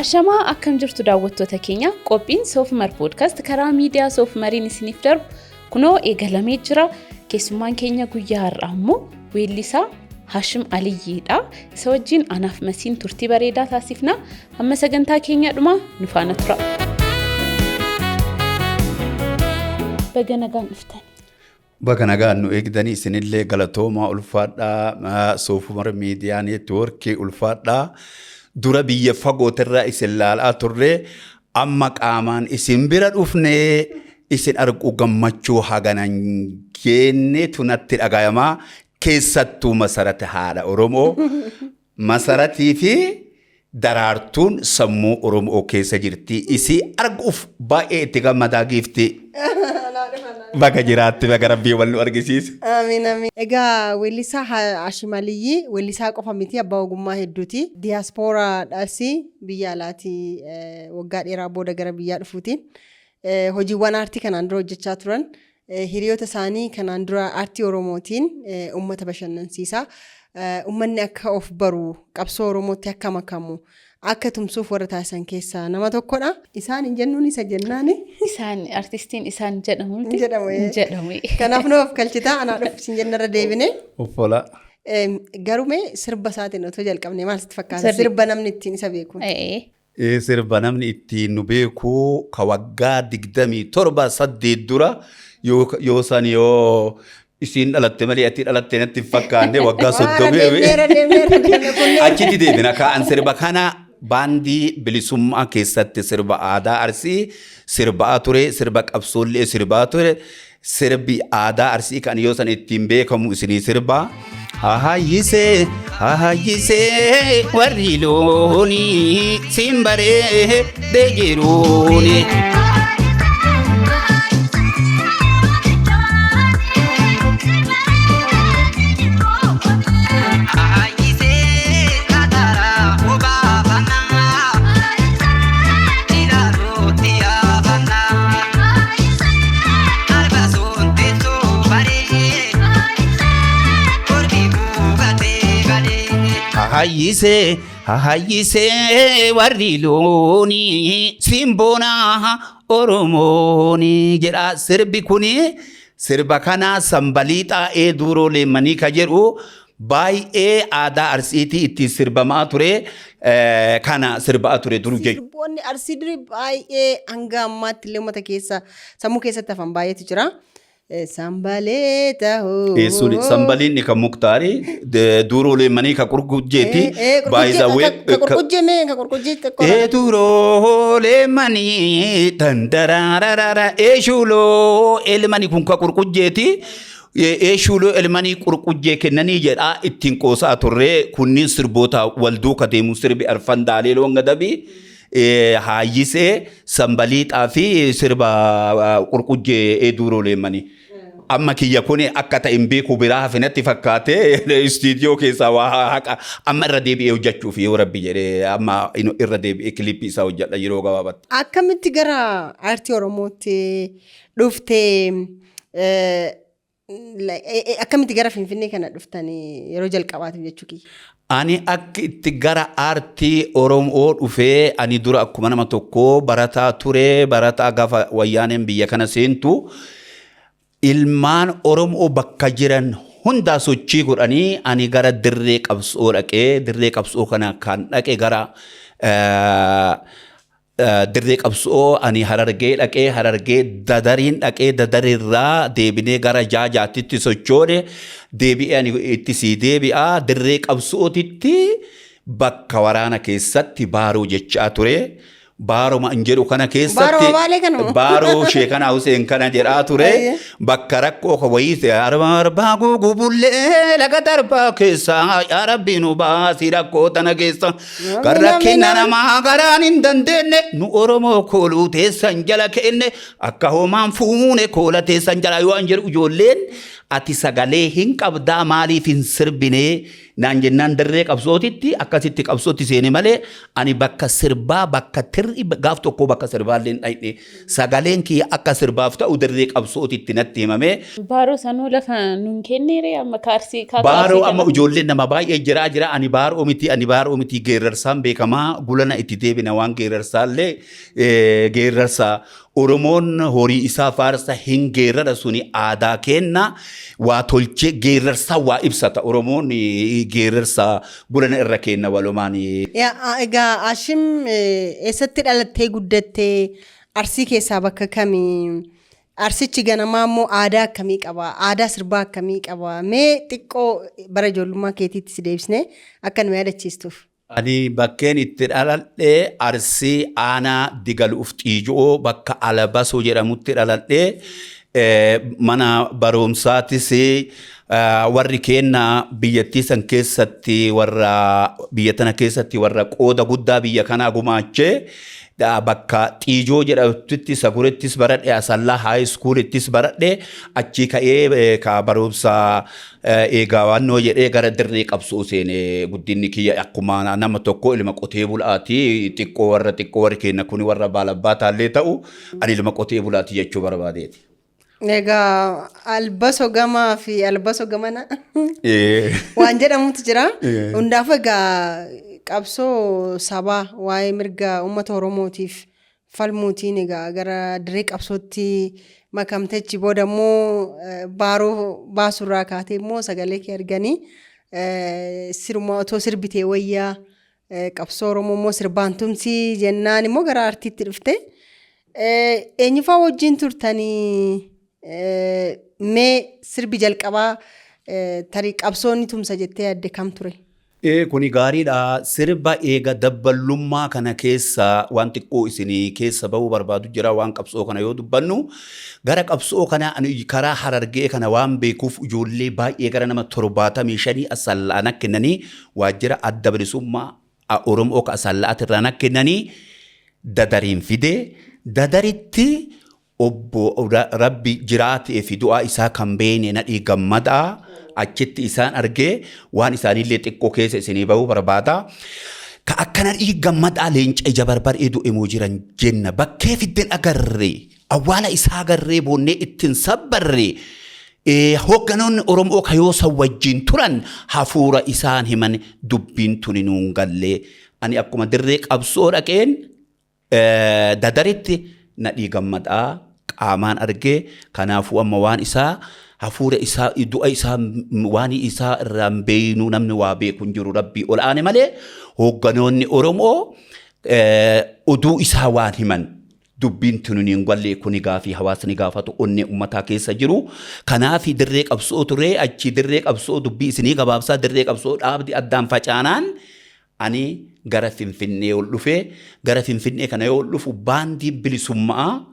Ashamaa, akkam jirtu daawwattoota keenya? Qophiin Soofumar Podcast karaa miidiyaa Soofumariin isiniif darbu kunoo eegalamee jira. Keessummaan keenya guyyaa har'aa immoo weellisaa Hashim Aliyyiidha. Isa wajjin anaaf Masiin turtii bareedaa taasifna. Hamma sagantaa keenya dhumaa nu faana tura. Baga nagaan dhuftan. Baga nagaan nu eegdanii. Isinillee galatoomaa, ulfaadhaa. Soofumar Miidiyaa Neetwoorkii, ulfaadhaa. Dura biyya fagootirraa isin laalaa turre, amma qaamaan isin bira dhufnee isin arguu gammachuu haganan jeenneetu natti dhagayamaa. Keessattuu Masarata, haadha Oromoo, Masaratii fi Daraartuun sammuu Oromoo keessa jirti. Isii arguuf baay'ee itti gammadaa, giifti. Baga jiraatti, baga Rabbii wal nu argisiise. Amiin, amiin. Egaa weellisaa Hashim Aliyyii weellisaa qofa miti, abbaa ogummaa hedduuti. Diyaaspooraadhaas, biyya alaatii waggaa dheeraa booda gara biyyaa dhufuutiin hojiiwwan aartii kanaan dura hojjechaa turan, hiriyoota isaanii kanaan dura aartii Oromootiin uummata bashannansiisaa, uummanni akka of baru, qabsoo Oromootti akka makamu akka tumsuuf warra taasisan keessaa nama tokkodha. Isaan hin jennuun, isa jennaani. Isaan, artistiin isaan jedhamu miti? Hin jedhamu. Hin jedhamu. Kanaaf nu of kalchitaa, anaa dhufu isin jennarra deebine. Uffola. Garuu mee sirba isaatiin otoo jalqabne maal sitti fakkaata? Sirbi. Sirba namni ittiin isa beeku. Sirba namni ittiin nu beeku ka waggaa 27, 8 dura, yoo san yoo isiin dhalatte malee ati dhalatte natti hin fakkaanne, waggaa 30. Deemneera, deemneera, deemne kunneen. Achitti deebina kaa'an. Sirba kana baandii bilisummaa keessatti sirba aadaa Arsii sirbaa ture, sirba qabsoollee sirbaa ture. Sirbi aadaa Arsii kan yoo san ittiin beekamu isinii sirbaa. Hahayyisee, hahayyisee, warri loonii siin baree deejiruuni. Ayyisee katara obaafanaa ilaaluutti yaafanaa albasuun teessoo baree kormi buufatee galee. Hahayyisee, hahayyisee, warri loonii simboonaa Oromooni jedha sirbi kuni. Sirba kana sambalii xaa'ee duuroo leemmanii ka jedhu baay'ee aadaa Arsiitii ittiin sirbamaa ture, kana sirbaa ture dur jechuudha. Sirboonni Arsii durii baay'ee hanga ammaatti illee uummata keessa sammuu keessatti hafan baay'eetu jira. Sambalee ta'uu. Suni sambaliin kan Muktaari, duuroo leemmanii ka Qurgujjeeti. Ka Qurqujjee mee, ka Qurqujjee xiqqoo. Duuroo leemmanii dandaraarara eeshuuloo elmanii, kun ka Qurqujjeeti. Eeshuuloo elmanii Qurqujjee kennanii jedhaa ittiin qoosaa turre. Kunniin sirboota wal duuka deemu, sirbi arfan daalee loon gadabii. Haayyisee, sambaliixaa fi sirba Qurqujjee duuroo leemmanii. Amma kiyya kun akka ta'e hin beeku, biraa hafe natti fakkaate. Istiidiyoo keessaa waa haqa amma irra deebi'ee hojjechuuf, yoo Rabbi jedhee, amma irra deebi'ee kilippii isaa hojjedha yeroo gabaabatti. Akkamitti gara aartii Oromootti dhuftee? Akkamitti gara Finfinnee kana dhuftanii yeroo jalqabaatiif jechuu kiyya? Ani akka itti gara aartii Oromoo dhufee, ani dura akkuma nama tokkoo barataa ture. Barataa gaafa wayyaaneen biyya kana seentu, ilmaan Oromoo bakka jiran hundaa sochii godhanii, ani gara dirree qabsoo dhaqee. Dirree qabsoo kana kan dhaqe, gara dirree qabsoo ani Harargee dhaqee, Harargee Dadariin dhaqee, Dadarirraa deebinee gara Jaajaatitti sochoone. Deebi'ee ani itti sii deebi'a, dirree qabsootitti bakka waraana keessatti baaroo jechaa ture. Baaroma hin jedhu kana keessatti. Baaroma Baalee kana moo? Baaroo Sheekana Huseen kana jedhaa ture. Bakka rakkoo ka wayii arbaa arbaa gugubullee laga darbaa keessa, yaa Rabbi nu baasii rakkoo tana keessa. Kan rakkina namaa garaan hin dandeenye, nu Oromoo kooluu teessan jala kenne, akka homaan fuune koola teessan jala yoo an jedhu, ijoolleen ati sagalee hin qabdaa, maaliif hin sirbinee? Naan jennaan dirree qabsootitti akkasitti qabsootti seene malee ani bakka sirbaa bakka tirri gaaf tokko bakka sirbaallee hin dhayne. Sagaleen kiyya akka sirbaaf ta'u dirree qabsootitti natti himame. Baaroo sanuu lafa nun kenneere amma kaarsii Baaroo amma ijoolleen nama baay'ee jiraa jira. Ani baaroo miti, ani baaroo miti, geerrarsaan beekamaa. Gulana itti deebina waan geerrarsaallee. Geerrarsa Oromoon horii isaa faarsa, hin geerrara, suni aadaa kenna. Waa tolchee geerrarsaa waa ibsata Oromoon, geerrarsa gulana irra kenna walumaan. Egaa Ashim, eessatti dhalattee guddattee? Arsii keessaa bakka kamii? Arsichi ganamaa immoo aadaa akkamii qaba? Aadaa sirbaa akkamii qaba? Mee xiqqoo bara ijoollummaa keetiitti si deebisnee akka nu yaadachiistuuf. Ani bakkeen itti dhaladhee Arsii aanaa Digaluuf Xiijo'oo bakka Alabasoo jedhamutti dhaladhee, mana barumsaatis warri keenna biyyattii san keessatti, warra biyya tana keessatti warra qooda guddaa biyya kanaa gumaachee, bakka Xiijoo jedhamtutti Sagurettis baradhe, Asallaa high schoolittis baradhe. Achii ka'ee ka barumsa eegaa waannoo jedhee gara dirree qabsoo seene. Guddinni kiyya akkuma nama tokko ilma qotee bulaati. Xiqqoo warra xiqqoo warri keenya kuni warra baalabbaa taallee ta'u, ani ilma qotee bulaati jechuu barbaadeeti. Egaa albaso gamaa fi albaso gamana waan jedhamutu jira. Hundaafuu egaa qabsoo sabaa waa'ee mirga uummata Oromootiif falmuutiin egaa gara dirree qabsootti makamtechi booda immoo baaroo baasurraa kaatee immoo sagalee kee arganii siruma otoo sirbitee wayyaa, qabsoo Oromoo immoo sirbaan tumsii jennaan immoo gara aartiitti dhufte. Eenyufaa wajjin turtanii? Mee sirbi jalqabaa tarii qabsoonni tumsa jettee yaadde kam ture? Kuni gaariidha. Sirba eega dabballummaa kana keessa waan xiqqoo isinii keessa bahuu barbaadu jira waan qabsoo kana yoo dubbannu. Gara qabsoo kana ani karaa Harargee kana waan beekuuf ijoollee baay'ee gara nama 75 Asallaa na kennanii, waajjira Adda Bilisummaa Oromoo ka Asallaati irraa na kennanii Dadariin fide. Dadaritti obbo Rabbi jiraatee fi du'aa isaa kan beene Nadhii Gammadaa achitti isaan argee waan isaaniillee xiqqoo keessa isinii bahuu barbaada. Ka akka Nadhii Gammadaa leenca ija barbaree du'e moo jiran jenna, bakkee fidden agarre, awwaala isaa agarree boonnee ittiin sabbarre. Hoogganoonni Oromoo ka yoo san wajjin turan hafuura isaan himan dubbiin tuni nuun gallee. Ani akkuma dirree qabsoo dhaqeen Dadaritti Nadhii Gammadaa qaamaan argee, kanaafuu amma waan isaa hafuura isaa du'a isaa waan isaa irraa hin beeynu, namni waa beeku hin jiru Rabbii ol aane malee. Hoogganoonni Oromoo oduu isaa waan himan dubbiin tuni hin galle. Kuni gaafii hawaasni gaafatu onnee ummataa keessa jiru. Kanaaf dirree qabsoo ture. Achi dirree qabsoo, dubbii isinii gabaabsaa, dirree qabsoo dhaabdi addaan facaanaan ani gara Finfinnee ol dhufe. Gara Finfinnee kana yoo ol dhufu baandii bilisummaa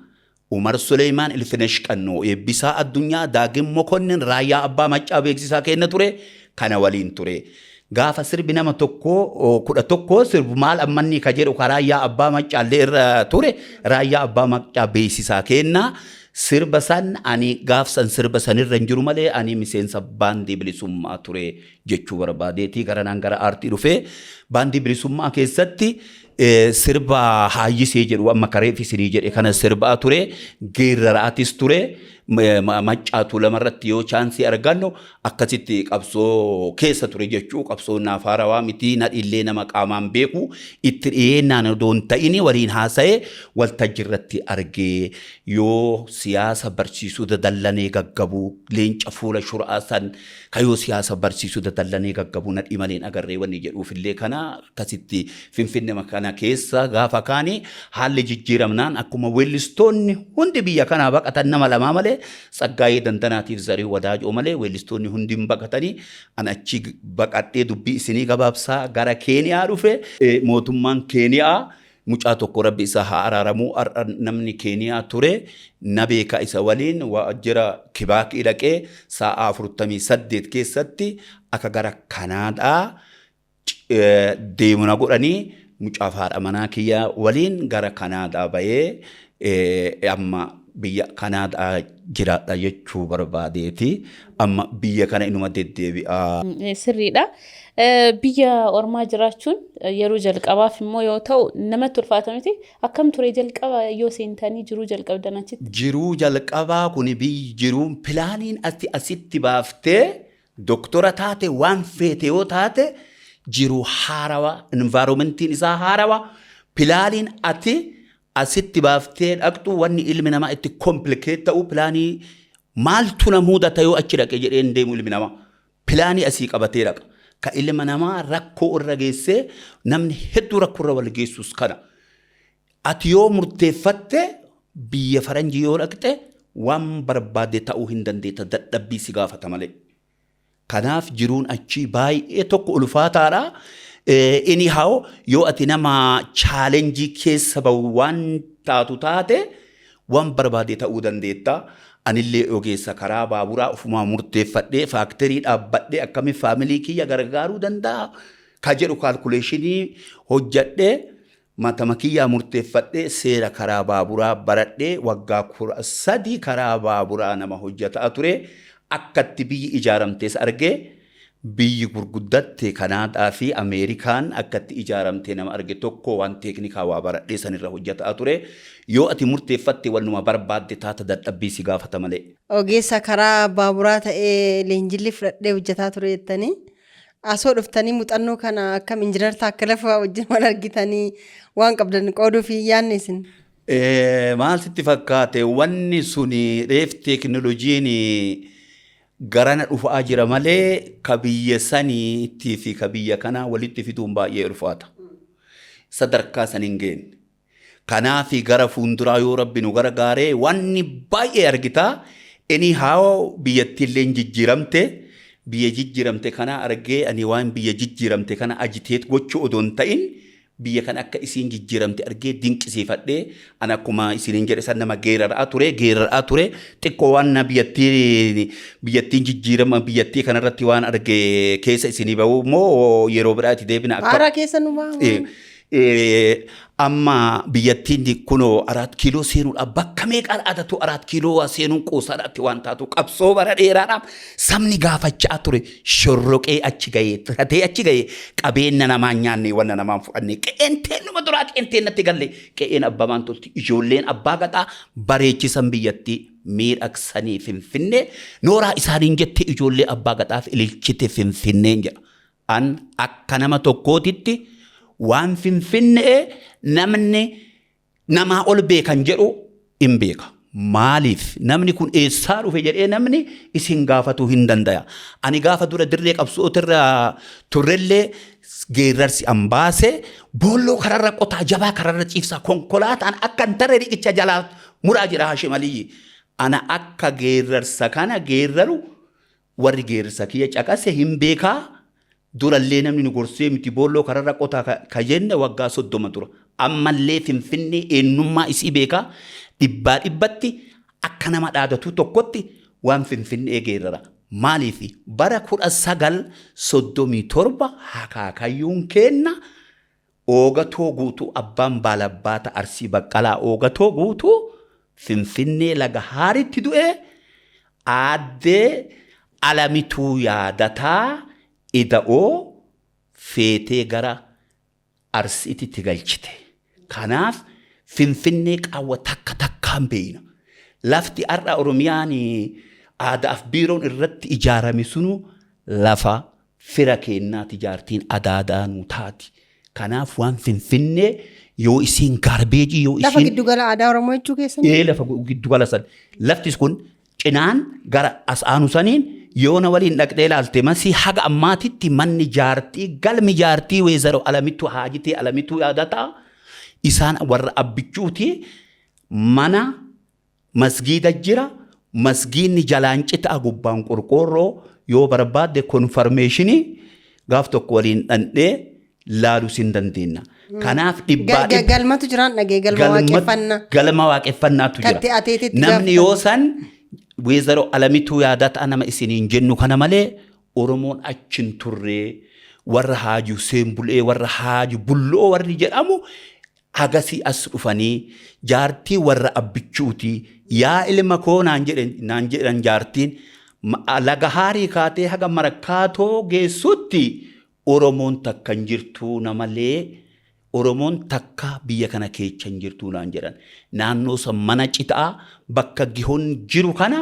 Umar Suleymaan, Ilfinesh Qannoo, Eebbisaa Addunyaa, Daagim Mokonnin, Raayyaa Abbaa Maccaa beeksisaa kenna ture kana waliin ture. Gaafa sirbi nama tokko 11 sirbu maal ammanni ka jedhu ka Raayyaa Abbaa Maccaallee irra ture, Raayyaa Abbaa Maccaa beeksisaa kenna. Sirba san ani gaafsan sirba sanirra hin jiru malee ani miseensa baandii bilisummaa ture jechuu barbaadeeti. Garanaan gara aartii dhufee baandii bilisummaa keessatti sirba haayyisee jedhu amma kareef isinii jedhe kana sirbaa ture, geerraraatis ture. Maccaatu lamarratti yoo chaansii argannu akkasitti qabsoo keessa ture jechuu. Qabsoo naaf haarawaa miti. Nadhiillee nama qaamaan beeku itti dhiyeennaan odoo hin ta'ini waliin haasa'ee waltajjii irratti argee yoo siyaasa barsiisuu dadallanee gaggabuu, leenca fuula shuraa san kayoo siyaasa barsiisuu dadallanee gaggabuu Nadhii maleen agarree wanni jedhuufillee kana. Akkasitti Finfinne kana keessa gaafa kaani haalli jijjiiramnaan akkuma weellistoonni hundi biyya kanaa baqatan, nama lamaa malee, Tsaggaayee Dandanaatiif Zarii Wadaajoo malee, weellistoonni hundi hin baqatanii. An achi baqadhee, dubbii isinii gabaabsaa, gara Keeniyaa dhufe. Mootummaan Keeniyaa mucaa tokko, Rabbi isa haa araaramuu, har'a namni Keeniyaa ture na beeka, isa waliin waajjira Kibaakii dhaqee sa'a 48 keessatti akka gara Kanaadaa deemu na godhanii, mucaaf haadha manaa kiyya waliin gara Kanaadaa bahee amma Biyya Kanaadaa jiraadha jechuu barbaadeeti. Amma biyya kana inuma deddeebi'aa. Sirriidha. Biyya ormaa jiraachuun yeroo jalqabaaf immoo yoo ta'u namatti ulfaata miti. Akkam ture jalqaba yoo seentanii jiruu jalqabdan achitti? Jiruu jalqabaa kun biyyi jiruun planiin ati asitti baaftee doktora taate, waan feete yoo taate, jiruu haarawa, environmentiin isaa haarawa. Planiin ati asitti baaftee dhaqxu, wanni ilmi namaa itti complicate ta'u, planii maaltu na mudata yoo achi dhaqe jedhee hin deemu ilmi namaa. Planii asii qabatee dhaqa. Ka ilma namaa rakkoo irra geessee namni hedduu rakkoo irra wal geessus kana. Ati yoo murteeffatte, biyya faranjii yoo dhaqxe, waan barbaadde ta'uu hin dandeetta, dadhabbii si gaafata malee. Kanaaf jiruun achii baay'ee tokko ulfaataadha. Anyhow, yoo ati nama challenge keessa bahu waan taatu taate, waan barbaadde ta'uu dandeetta. Anillee ogeessa karaa baaburaa ofumaa murteeffadhee factory dhaabbadhee akkamiin family kiyya gargaaruu danda'a ka jedhu calculation hojjadhee, matama kiyyaa murteeffadhee, seera karaa baaburaa baradhee, waggaa 13 karaa baaburaa nama hojjetaa ture. Akkatti biyyi ijaaramtees argee, biyyi gurguddatte Kanaadaa fi Ameerikaan akkatti ijaaramtee nama arge tokko, waan teeknikaa waa baradhee sanirra hojjetaa ture. Yoo ati murteeffatte, wannuma barbaadde taata, dadhabbii si gaafata malee. Ogeessa karaa baaburaa ta'ee leenjilli fudhadhee hojjetaa ture jettanii. Asoo dhuftanii muuxannoo kana akkam injiinar Taakkala fa'aa wajjin wal argitanii waan qabdan qooduu fi yaadne isin? Maal sitti fakkaate, wanni suni reef teekinooloojiin garana dhufaa jira malee, ka biyya saniitii fi ka biyya kanaa walitti fiduun baay'ee ulfaata. Sadarkaa san hin geenye. Kanaaf gara fuulduraa yoo Rabbi nu gargaaree wanni baay'ee argitaa. Anyhow, biyyattiillee jijjiiramte. Biyya jijjiiramte kana argee, ani waan biyya jijjiiramte kana agitate gochuu odoo hin ta'in, biyya kana akka isiin jijjiiramte argee dinqisiifadhee, ani akkuma isiniin jedhe san nama geerara'aa ture. Xiqqoo waan na biyyattiin jijjiirama biyyattii kanarratti waan arge keessa isinii bahu immoo yeroo biraa itti deebina. Akka Haaraa keessa nu ba'a. Amma biyyattiin kunoo Araat Kiiloo seenuudhaaf bakka meeqaan adatu Araat Kiiloo seenuun qoosaadhaatti waan taatu, qabsoo bara dheeraadhaaf sabni gaafachaa ture shorroqee achi gahee, tiratee achi gahee, qabeenya namaan nyaanne, wanna namaan fudhanne, qe'een teennuma duraa qe'een teennatti galle, qe'een abbamaan tolti, ijoolleen abbaa gaxaa bareechisan, biyyattii miidhagsanii, Finfinnee nooraa isaaniin jette, ijoollee abbaa gaxaaf ililchite Finfinneen jedha. An akka nama tokkootitti waan Finfinnee namni namaa ol beekan jedhu hin beeka. Maaliif namni kun eessaa dhufe jedhee namni isin gaafatuu hin danda'a. Ani gaafa dura dirree qabsootirra turrellee geerrarsi an baase, boolloo kararra qotaa, jabaa kararra ciibsaa, konkolaataan akka hin tarree riqicha jalaa muraa jira Hashim Aliyyi. Ana akka geerrarsa kana geerraru warri geerrarsa kiyya caqase hin beekaa. Durallee namni nu gorsee miti, boolloo kararra qotaa ka jenne waggaa 30 dura. Ammallee Finfinnee eenyummaa isii beekaa, dhibbaa dhibbatti akka nama dhaadatu tokkotti waan Finfinnee geerrara. Maaliif bara 1937 akaakayyuun keenna Oogatoo Guutuu, abbaan baalabbaata Arsii Baqqalaa Oogatoo Guutuu, Finfinnee laga Haaritti du'ee, aaddee Alamituu Yaadataa Ida'oo feetee gara Arsiititti galchite. Kanaaf Finfinnee qaawwa takka takkaan beeyna. Lafti har'a Oromiyaan aadaaf biiroon irratti ijaarame sunu lafa fira keennaati, jaartiin adaadaanuu taati. Kanaaf waan Finfinnee yoo isiin garbage yoo Lafa isiin giddugala aadaa Oromoo jechuu keessan? Ee, lafa giddugala san. Lafti kun cinaan gara as aanu saniin yoo na waliin dhaqxee ilaalte, masii haga ammaatitti manni jaartii, galmi jaartii Weezaroo Alamittuu, Haajitee Alamituu Yaadataa, isaan warra Abbichuuti, mana masgiida jira. Masgiinni jalaan citaa, gubbaan qorqoorroo. Yoo barbaadde confirmation gaaf tokko waliin dhandhee laaluu hin dandeenya. Kanaaf dhibbaa dhibba Galmatu jiraan dhagee, galma waaqeffannaa. Galma waaqeffannaatu jira. Katti ateetetti Namni gaafatan. yoo san Weezaroo Alamituu Yaadataa nama isiniin jennu kana malee Oromoon achi hin turre. Warra Haaji Hussein Bulee, warra Haaji Bulloo warri jedhamu Hagasii as dhufanii jaartii warra abbichuutii yaa ilma koo naan jedhan jaartiin laga haarii kaatee haga markaatoo geessutti Oromoon takka hin jirtuu namalee Oromoon takka biyya kana keessa hin jirtuu naan jedhan. Naannoo san mana citaa bakka gihoon jiru kana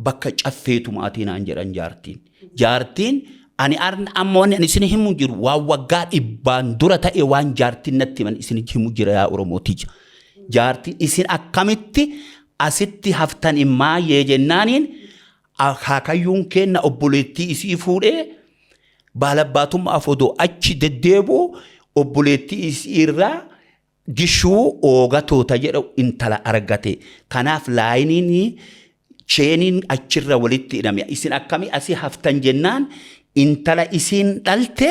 bakka caffeetumaatii naan jedhan jaartiin. Jaartiin ani amma wanni ani isin himu jiru waan waggaa dhibbaan dura ta'e waan jaartiin natti himan isin himu jira yaa Oromootija. Jaartiin isin akkamitti asitti haftan immaayyee jennaaniin akaakayyuun kenna obboleettii isii fuudhee baalabbaatummaaf odoo achi deddeebi'u obboleettii isii irraa gishuu oogatoota jedhu intala argate. Kanaaf laayiniin cheeniin achirra walitti hidhame. Isin akkamii asii haftan jennaan intala isiin dhalte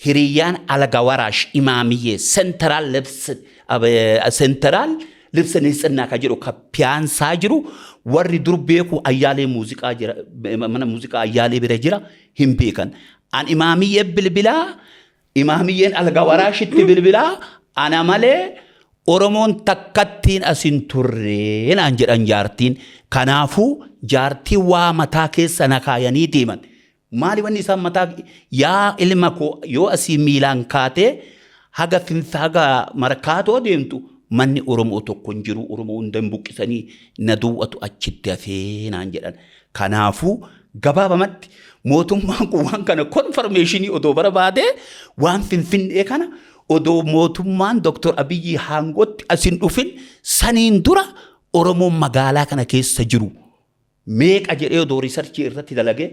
hiriyyaan alga waraash imaamiyyee senteraal libsa nitsinnaa ka jedhu ka piyaansaa jiru warri dur beeku ayyaalee muuziqaa jira mana muuziqaa ayyaalee bira jira hin beekan. An imaamiyyee bilbilaa imaamiyyeen alga waraashitti bilbilaa ana malee Oromoon takkattiin as hin turre naan jedhan jaartiin. Kanaafuu jaartii waa mataa keessa na kaayanii deeman. Maali wanni isaan mataa yaa ilma koo yoo asii miilaan kaatee haga finfa haga markaatoo deemtu manni Oromoo tokko hin jiru Oromoo hunda hin buqqisanii na duwwatu achitti hafee naan jedhan. Kanaafuu gabaabamatti mootummaan kun waan kana konfarmeeshinii odoo barbaadee waan finfinnee kana odoo mootummaan Dr. Abiyyi haangootti as hin dhufin saniin dura Oromoon magaalaa kana keessa jiru meeqa jedhee odoo riisarchii irratti dalagee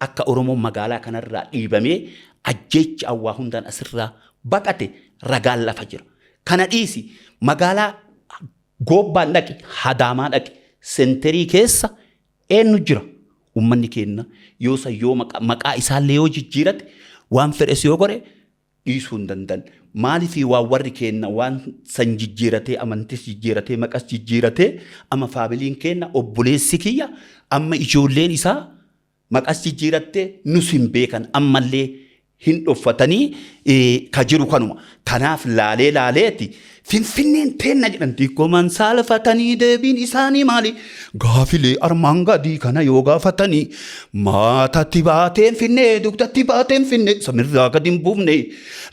akka Oromoon magaalaa kanarraa dhiibamee ajjeecha awwaa hundaan asirraa baqate ragaan lafa jira. Kana dhiisi magaalaa goobbaan dhaqi hadaamaa dhaqi senterii keessa eenyu jira? Uummanni keenya yoo san yoo maqaa isaallee yoo jijjiirate waan fedhes yoo godhe dhiisuu hin danda'an. Maaliif waan warri keenya waan san jijjiiratee amantis jijjiiratee maqas jijjiiratee amma faamiliin keenya obboleessi kiyya amma ijoolleen isaa maqas jijjiirattee nus hin beekan ammallee hin dhoffatanii ka jiru kanuma. Kanaaf laalee laaleeti Finfinneen teenna jedhan xiqqooman saalfatanii deebiin isaanii maali? Gaafilee armaan gadii kana yoo gaafatanii maatatti baateen finne dugdatti baateen finne samirraa gadi hin buufne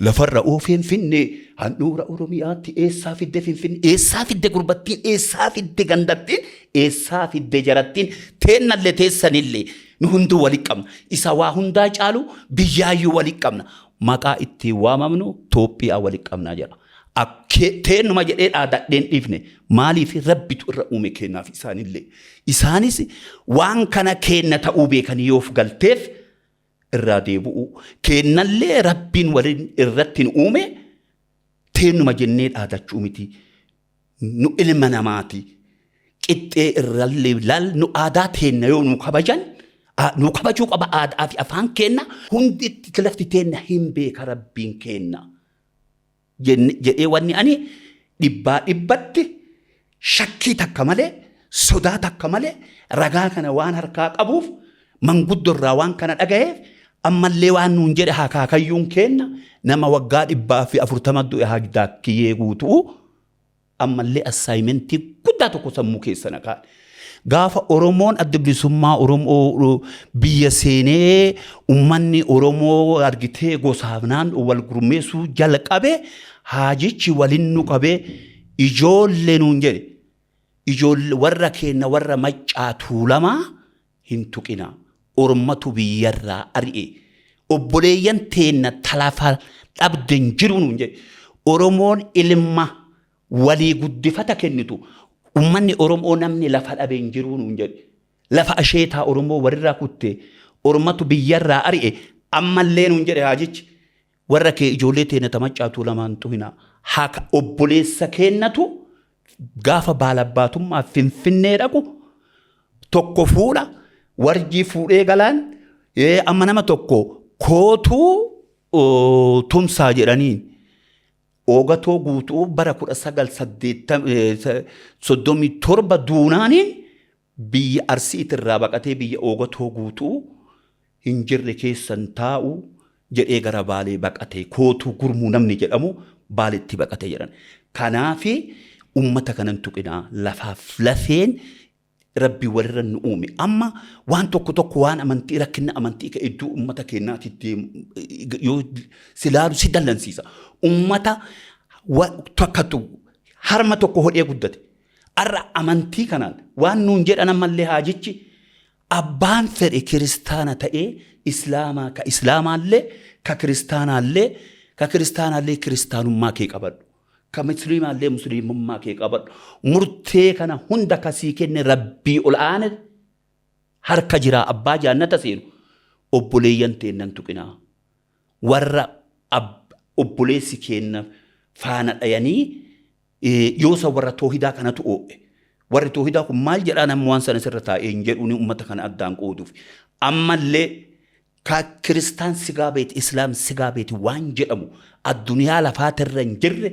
lafarra oofeen finne handhuura Oromiyaatti eessaa fidde Finfinne eessaa fidde gurbattiin eessaa fidde gandattiin eessaa fidde jarattiin teennallee teessanillee nu hunduu walitti qabna. Isa waa hundaa caalu biyyaayyuu walitti qabna. Maqaa ittiin waamamnu Toophiyaa walitti qabnaa jedha. Teennuma jedhee dhaadadheen dhiifne maaliif rabbitu irra uume kennaaf isaanillee. Isaanis waan kana kenna ta'uu beekanii yoof galteef irraa deebi'u. Kennallee rabbiin waliin irratti nu uume teennuma jennee dhaadachuu miti. Nu ilma namaati. Qixxee irrallee laal nu aadaa teenna yoo nu kabajan nu kabajuu qaba aadaa fi afaan keenna hundi itti lafti teenna hin beeka rabbiin keenna. Jedhee wanni ani dhibbaa dhibbatti shakkii takka malee sodaa takka malee ragaa kana waan harkaa qabuuf manguddoo irraa waan kana dhagayeef ammallee waan nuun jedhe akaakayyuun keenna nama waggaa 140 du'e hajdaakiyyee guutuu ammallee assaayimentii guddaa tokko sammuu keessa na kaa'e. Gaafa Oromoon adda bilisummaa Oromoo biyya seenee uummanni Oromoo argitee gosaaf naannoo wal gurmeessuu jalqabe haajichi waliin nu qabee ijoollee nuun jedhe. Ijoollee warra keenya warra maccaa tuulamaa hin tuqina. Ormatu biyyarraa ari'e. Obboleeyyan teenna talafa dhabde hin jiru nuun jedhe. Oromoon ilma walii guddifata kennitu. Uummanni Oromoo namni lafa dhabe hin jiru nuun jedhe. Lafa asheetaa Oromoo walirraa kutte Ormatu biyyarraa ari'e ammallee nuun jedhe haajichi. Warra kee ijoollee teenya tamaccaa tuulamaan tuqina. Haka obboleessa keennatu gaafa baalabbaatummaa Finfinnee dhaqu tokko fuudha warjii fuudhee galaan amma nama tokko kootuu tumsaa jedhaniin oogatoo guutuu bara 1937 duunaaniin biyya Arsiitirraa baqatee biyya oogatoo guutuu hin jirre keessan taa'u jedhee gara Baalee baqate kootuu gurmuu namni jedhamu Baaleetti baqate jedhan. Kanaafi ummata kanan tuqinaa, lafaaf lafeen Rabbi walirra nu uume. Amma waan tokko tokko waan amantii, rakkinna amantii ka iddoo ummata keenyaatti deemu yoo si laalu si dallansiisa. Ummata takkatu harma tokko hodhee guddate. Arra amantii kanaan waan nuun jedhan ammallee haajichi abbaan fedhe kiristaana ta'ee islaamaa ka islaamaallee ka kiristaanaallee ka kiristaanaallee kiristaanummaa kee qabadhu. Ka musliimaallee musliimummaa kee qabadhu. Murtee kana hunda ka sii kenne Rabbii ol aane harka jiraa abbaa jaannata seenu obboleeyyan teennan tuqinaa. Warra obboleessi keenna faana dhayanii yoo san warra toohidaa kanatu oo'e. Warri toohidaa kun maal jedhaa namni waan sana sirra taa'ee hin jedhuuni uummata kana addaan qooduuf. Ammallee ka kiristaan sigaa beeti, islaam sigaa beeti waan jedhamu addunyaa lafaatirra hin jirre.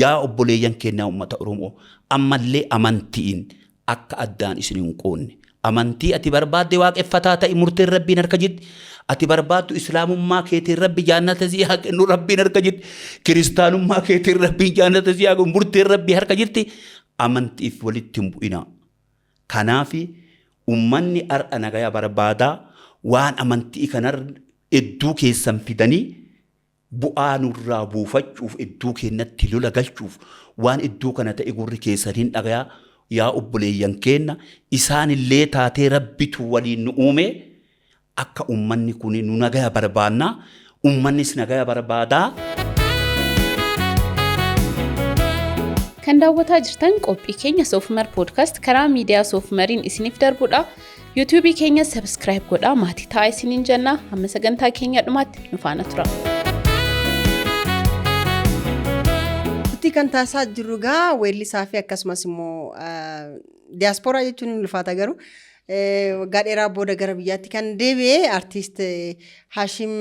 Yaa obboleeyyan keenyaa uummata Oromoo, ammallee amantiin akka addaan isin hin qoonne. Amantii ati barbaadde waaqeffataa ta'i, murteen Rabbiin harka jirti. Ati barbaaddu islaamummaa keetiin Rabbi jaannata sii haa kennu, Rabbiin harka jirti. Kiristaanummaa keetiin Rabbiin jaannata sii haa kennu, murteen Rabbii harka jirti. Amantiif walitti hin bu'inaa. Kanaaf ummanni har'a nagaya barbaadaa waan amantii kanar hedduu keessan fidanii bu'aa nurraa buufachuuf iddoo keennatti lola galchuuf waan iddoo kana ta'e gurri keessan hin dhagayaa. Yaa obboleeyyan keenna, isaanillee taatee Rabbitu waliin nu uume, akka ummanni kun nu nagaya barbaannaa, ummannis nagaya barbaadaa. Kan daawwataa jirtan qophii keenya Soofumar Podcast karaa miidiyaa Soofumariin isiniif darbudha. Yuutuubii keenya subscribe godhaa maatii ta'aa isiniin jenna. Hamma sagantaa keenya dhumaatti nu faana tura. Turtii kan taasisaa jirru egaa weellisaa fi akkasumas immoo diyaaspooraa jechuun hin ulfaata, garuu waggaa dheeraa booda gara biyyaatti kan deebi'e artiist Haashim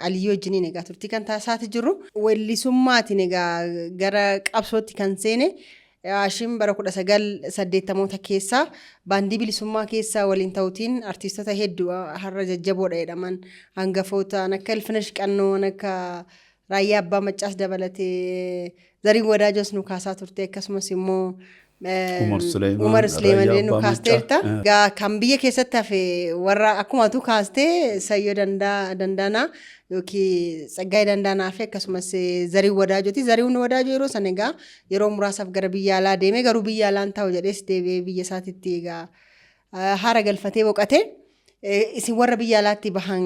Aliyyii wajjiniin egaa turtii kan taasisaa jirru. Weellisummaatiin egaa gara qabsootti kan seene Haashim bara 1980moota keessa baandii bilisummaa keessa waliin ta'uutiin artiistota hedduu har'a jajjaboodha jedhaman, hangafoota akka Ilfinash Qannoo, akka Raayyaa Abbaa Maccaas dabalatee, Zariin Wadaajoos nu kaasaa turte, akkasumas immoo Umar Suleemaan, Umar Suleemaan Raayyaa nu Abbaa kaasteerta. Maccaa. Egaa kan biyya keessatti hafe warra akkuma tu kaastee Sayyoo Dandaanaa yookiin Tsaggaayee Dandaanaa fi akkasumas Zariin Wadaajooti. Zariin Wadaajoo yeroo sana egaa yeroo muraasaaf gara biyya alaa deeme, garuu biyya alaan ta'u jedhees deebi'ee biyya isaatitti egaa haara galfatee boqate. Isin warra biyya alaatti bahan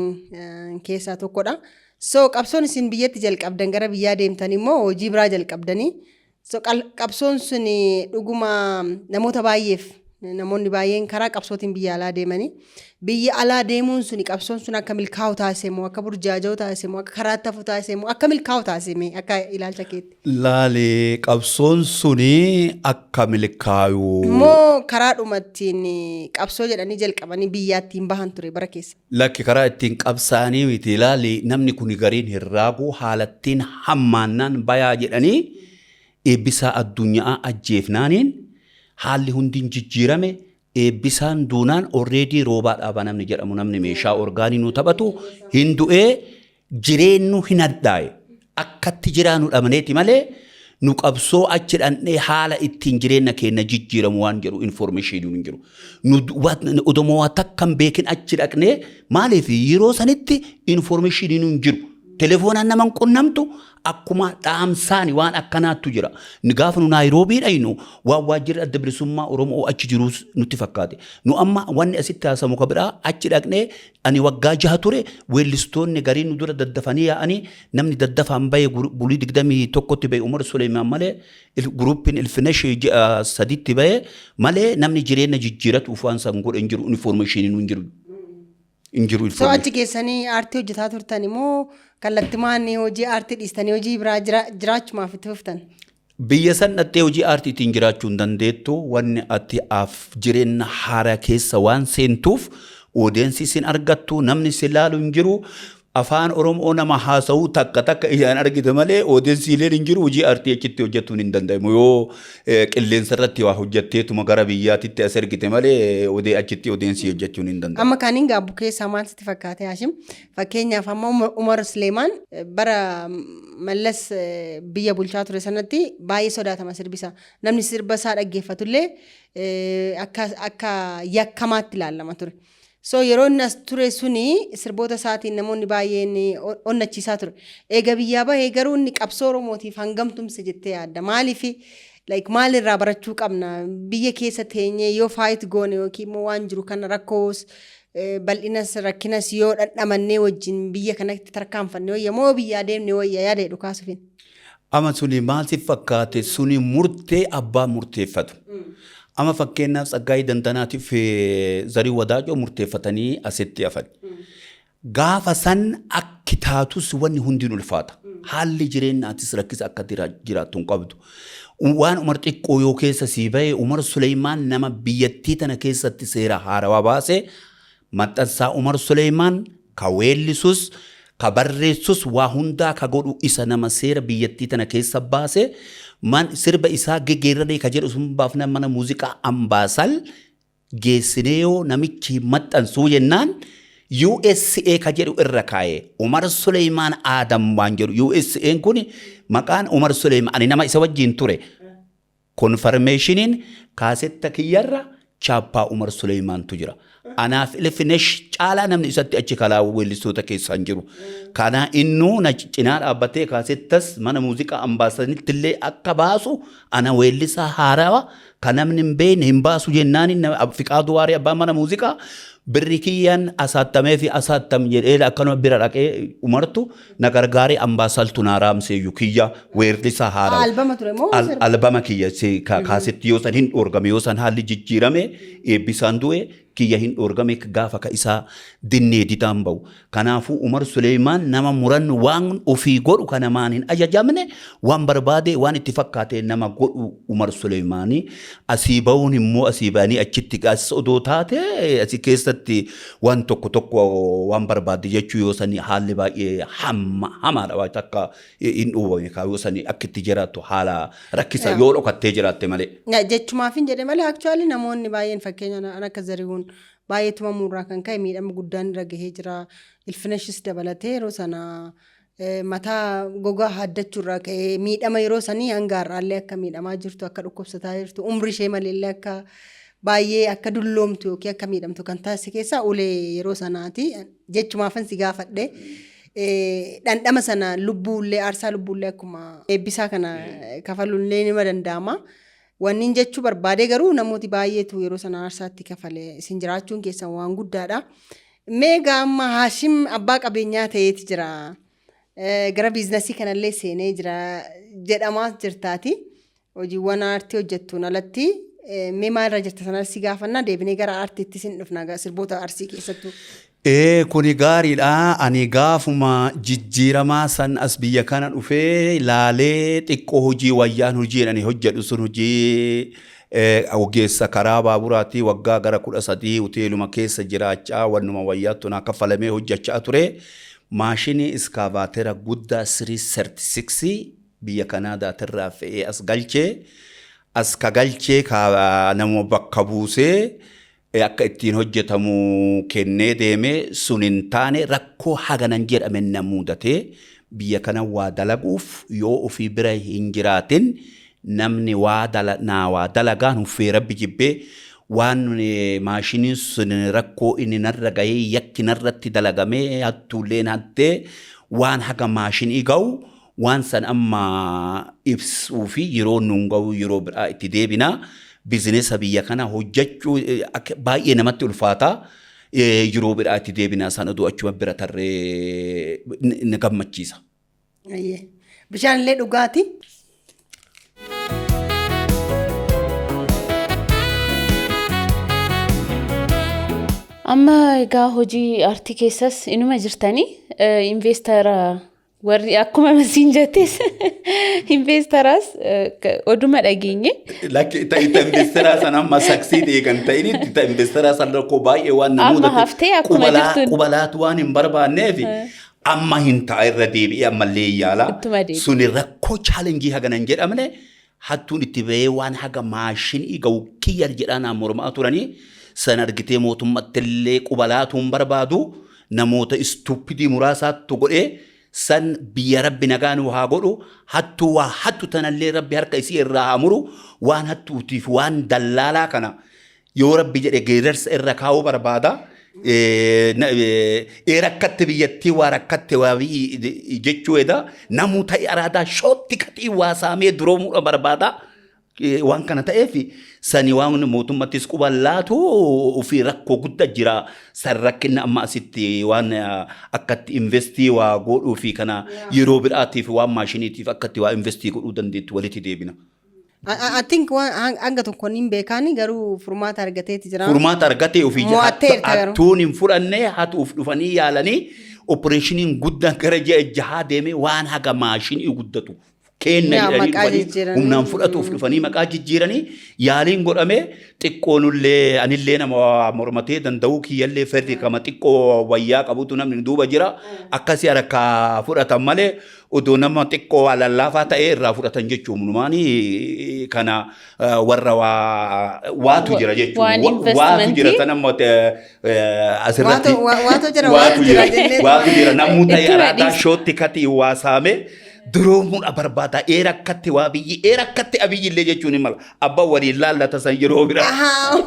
keessaa tokkodha. So qabsoon isin biyyatti jalqabdan, gara biyyaa deemtan immoo hojii biraa jalqabdanii. So qabsoon sun dhuguma namoota baay'eef, namoonni baay'een karaa qabsootiin biyya alaa deemanii, biyya alaa deemuun suni qabsoon sun akka milkaa'u taasise moo akka burjaaja'u taasise moo akka karaatti hafu taasise moo akka milkaa'u taasise mee akka ilaalcha keetti? Laali, qabsoon suni akka milkaayu. Moo karaadhuma ittiin qabsoo jedhanii jalqabanii biyyaattiin bahan ture bara keessa? Lakki, karaa ittiin qabsaa'anii miti. Laali, namni kun gariin hin raagu, haalattiin hammaannaan bayaa jedhanii Eebbisaa Addunyaa ajjeefnaaniin haalli hundi jijjiirame. Eebbisaan duunaan already Roobaa Dhaabaa namni jedhamu, namni meeshaa orgaanii nu taphatu hin du'ee, jireenyu hin hadhaa'e. Akkatti jiraannu dhabneeti malee nu qabsoo achi dhandhee haala ittiin jireenya keenya jijjiiramu waan jedhu information hin jiru. Nu odomoo waa takka hin beekin achi dhaqnee, maaliif yeroo sanitti information hin jiru. Telefoonaan nama hin qunnamtu, akkuma dhaamsaani waan akkanaattu jira. Gaafa nu Naayiroobii dhaynu waan waajjirri Adda Bilisummaa Oromoo achi jirus nutti fakkaate. Nu amma wanni asitti haasamu ka biraa, achi dhaqnee ani waggaa 6 ture. Weellistoonni gariin nu dura daddafanii yaa'anii, namni daddafaan bahe bulii 21tti bahe Umar Suleemaan malee, guruuppiin Ilfinesh ji'a 3tti bahe malee, namni jireenya jijjiiratuuf waan san godhe hin jiru, information hin jiru. Hin jiru So information. achi keessanii aartii hojjetaa turtan immoo kallattimaan hojii aartii dhiistanii hojii biraa jiraachumaaf itti fuftan? Biyya san dhattee hojii aartiitiin jiraachuu hin dandeettu. Wanni ati af jireenya haaraa keessa waan seentuuf oodeensi sin argattu, namni si laalu hin jiru. Afaan Oromoo nama haasa'uu takka takka ijaan argite malee odeessiileen hin jiru. Hojii aartii achitti hojjetuun hin danda'amu. Yoo qilleensa irratti waa hojjetteetuma gara biyyaatitti as ergite malee odee achitti odeensii hojjechuun hin danda'amu. Amma kaaniin gaabbu keessaa maal sitti fakkaate, Haashim? Fakkeenyaaf amma Umar Suleemaan bara Mallas biyya bulchaa ture sanatti baay'ee sodaatama sirbisa. Namni sirba isaa dhaggeeffatullee akka yakkamaatti ilaalama ture. So yeroo inni as ture suni sirboota isaatiin namoonni baay'een onnachiisaa ture. Eega biyyaa bahee garuu inni qabsoo Oromootiif hangam tumse jettee yaadda? Maaliif, like, maalirraa barachuu qabna? Biyya keessa teenyee yoo fight goone yookiin immoo waan jiru kana rakkoos bal'inas rakkinas yoo dhandhamannee wajjin biyya kanatti tarkaanfanne wayya moo biyyaa deemne wayya yaada jedhu kaasuufin? Amma suni maal si fakkaate? Suni murtee abbaa murteeffatu. Amma fakkeenyaaf Tsaggaayee Dandanaatiif Zarii Wadaajoo murteeffatanii asitti hafan. Gaafa san akki taatus wanni hundi hin ulfaata. Haalli jireenyaatis rakkisa akka jiraattu hin qabdu. Waan Umar xiqqoo yoo keessa sii bahe, Umar Suleymaan nama biyyattii tana keessatti seera haarawaa baase. Maxxansaa Umar Suleymaan ka weellisus, ka barreessus, waa hundaa ka godhu isa. Nama seera biyyattii tana keessa baase. Man sirba isaa gegeerraree ka jedhu sun baafna mana muuziqaa Ambaasal geessinee yoo namichi maxxansuu jennaan USA ka jedhu irra kaa'e. Umar Suleymaan Aadam waan jedhu. USA'n kun maqaan Umar Suleymaan. Ani nama isa wajjin ture. Confirmationiin kaasetta kiyyarra chaappaa Umar Suleymaantu jira. Anaaf Ilfinesh caalaa namni isatti achi kalaa weellistoota keessaa hin jiru. Kana innuu na cinaa dhaabbatee kaasettas mana muuziqaa Ambaasanitti illee akka baasu, ana weellisaa haarawa kan namni hin beekne hin baasu jennaan, Fiqaaduu Waaree abbaan mana muuziqaa birri kiyyaan asaattamee fi asaattam jedhee akkanuma bira dhaqee Umartu na gargaaree Ambaasaltu naa raamseeyyu kiyya weellisaa haarawa. Albama ture moo sirba? Albama kiyya kaasetti yoo san hin dhoorgame, yoo san haalli jijjiirame, eebbisaan du'e, kiyya hin dhoorgame gaafa ka isaa dinnee didaan ba'u. Kanaafuu Umar Suleymaan nama murannu waan ofii godhu ka namaan hin ajajamne, waan barbaade waan itti fakkaate nama godhu Umar Suleymaanii. Asii ba'uun immoo asii ba'anii achitti as odoo taate asii keessatti waan tokko tokko waan barbaadde jechuu yoo sanii haalli baay'ee hamma hamaadha, waan takka hin dhoowwame kaa yoo sanii akka itti jiraattu haala rakkisa yoo dhokattee jiraatte malee. Jechumaafin jedhe malee actually namoonni baay'een, fakkeenya an akka Zarihuun baay'ee tumamuurraa kan ka'e miidhama guddaan irra gahee jira. Ilfinashis dabalatee yeroo sana mataa gogaa haaddachuurraa ka'ee miidhama yeroo sanii hanga har'aallee akka miidhamaa jirtu, akka dhukkubsataa jirtu, umri ishee maleellee akka baay'ee akka dulloomtu yookiin akka miidhamtu kan taasise keessaa ulee yeroo sanaati. Jechumaafan si gaafadhe. Dhandhama sana lubbuullee aarsaa lubbuullee akkuma eebbisaa kana kafaluullee nima danda'ama. Wanni inni jechuu barbaade garuu namooti baay'eetu yeroo sana aarsaatti kafale, isin jiraachuun keessan waan guddaadha. Mee egaa amma Haashim abbaa qabeenyaa ta'eeti jira. Gara biizinasii kanallee seenee jira jedhamaas jirtaati. Hojiiwwan aartii hojjettuun alatti mee maalirra jirta sanas si gaafannaa, deebinee gara aartiitti sin dhufna, sirboota Arsii keessattuu. Ee, kuni gaariidha. Ani gaafuma jijjiiramaa san as biyya kana dhufee laalee xiqqoo hojii wayyaan hojii ani hojjedhu sun hojii ogeessa karaa baaburaati, waggaa gara 13 hoteeluma keessa jiraachaa wannuma wayyaattu naa kaffalamee hojjechaa ture. Maashinii iskaavaatera guddaa 336 biyya Kanaadaatirraa fe'ee as galchee, as ka galchee ka nama bakka buusee akka ittiin hojjetamu kennee deeme sun hin taane. Rakkoo haganan jedhame na mudatee biyya kana waa dalaguuf yoo ofii bira hin jiraatin namni waa dala naa waa dalagaan huffee rabbi jibbee waan maashiniin sun rakkoo inni narra gahee yakki narratti dalagamee hattuulleen hattee waan haga maashinii ga'u waan san amma ibsuu fi yeroo nuun ga'u yeroo biraa itti deebina. Bizinesa biyya kana hojjechuu baay'ee namatti ulfaata. Yeroo biraa itti deebina, san oduu achuma bira tarree na gammachiisa. Bishaan illee dhugaati. Amma egaa hojii aartii keessas inuma jirtanii, investara warri akkuma masiin jettes investaraas oduma dhageenye. Lakki, ta investeraa sana amma succeed eegan ta'in ta investeraa sana rakkoo baay'ee waan Amma namoota haftee akkuma jirtuun. Qubalaatu waan hin barbaanneef Amma hin ta'a, irra deebi'ee ammallee yaala. Ittuma deebi'e. Suni rakkoo challenge hagana hin jedhamne, hattuun itti bahee waan haga maashinii ga'u kiyya jedhaa naan mormaa turanii san argitee mootummatti illee quba laatuun barbaadu, namoota stupid muraasaattu godhee san. Biyya Rabbi nagaa nu haa godhu. Hattuu waa hattu tanallee Rabbi harka isii irraa haa muru. Waan hattuutiif waan dallaalaa kana yoo Rabbi jedhe geerarsa irra kaa'uu barbaada. Rakkatte biyyattii, waa rakkatte waa biyyi jechuu eda namuu ta'e araadaa shootti kaxii waa saamee duroomuudha barbaada. Waan kana ta'eef sani waan mootummattis quban laatu ofii rakkoo guddaa jira. San rakkinna amma asitti waan akkatti invest waa godhuu fi kana yeroo biraatiif waan maashiniitiif akkatti waa invest godhuu dandeettu walitti deebina. I think waan hanga tokko hin beekaani, garuu furmaata argateeti jira. Furmaata argatee ofii Mo'atteerta garuu. Hattuun hin fudhanne, hatuuf dhufanii yaalanii operation guddaan gara ji'a 6 deemee waan haga maashinii guddatu kenna Yaa, jedhanii maqaa dhufanii jijjiiranii. Humnaan fudhatuuf dhufanii maqaa jijjiiranii yaaliin godhame. Xiqqoonullee anillee nama mormatee danda'uu kiyyallee ferri kama xiqqoo wayyaa qabutu namni duuba jira, akkasii harkaa fudhatan malee odoo nama xiqqoo waa lallaafaa ta'e irraa fudhatan jechuun numaani kana warra waatu jira jechuun Waan waatu investmentii. jira sana immoo asirratti Waatu jira, waatu jira jennee. Waatu jira, namuu ta'e Ittuma araadaa dhiisi. shootti kati waa saame duroomuudha barbaada. Ee rakkatti waa biyyi, ee rakkatte abiyyi illee jechuun hin mala, abbaan waliin laallata san yeroo biraa. Ahaa,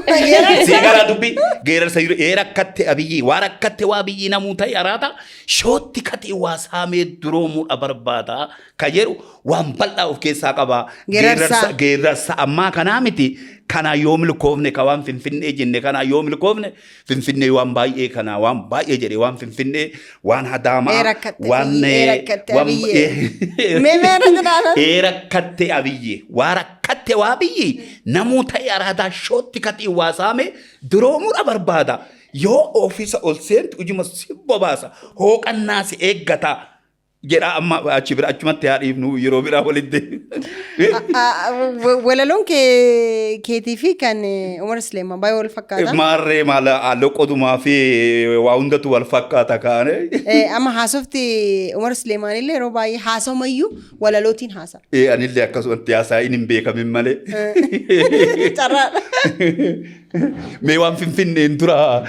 Si garaa dubbi geerarsa yeroo ee rakkatte abiyyi, waa rakkatte waa biyyi, namuu ta'e araada shootti kati waa saamee duroomuudha barbaada ka jedhu waan bal'aa of keessaa qaba. Geerarsa. Geerarsa ammaa kanaa miti. Kana yoo milkoofne, ka waan Finfinnee jenne kana yoo milkoofne, Finfinnee waan baay'ee kana waan baay'ee jedhe, waan Finfinnee, waan Hadaamaa, Ee rakkatte waan abiyyi, ee rakkatte waan abiyyi. Mee meera jedhaa? Ee rakkatte abiyyi, waa rakkatte waa biyyi, namuu ta'e araadaa shootti katii waa saame duroomuudha barbaada. Yoo ofiisa ol seentu ijuma si bobaasa, hooqannaa si eeggata jedha. Amma achi bira achumatti haa dhiifnu, yeroo biraa walitti. Walaloon kee keetii fi kan Umar Suleeman baay'ee wal fakkaata. Maarree maala loqodumaa fi waa hundatu wal fakkaata kaane. Amma haasofti Umar Suleeman illee yeroo baay'ee haasawmayyuu walalootiin haasa. Anillee akkasumatti haasaa hin beekamin malee. Carraadha. Mee waan Finfinneen dura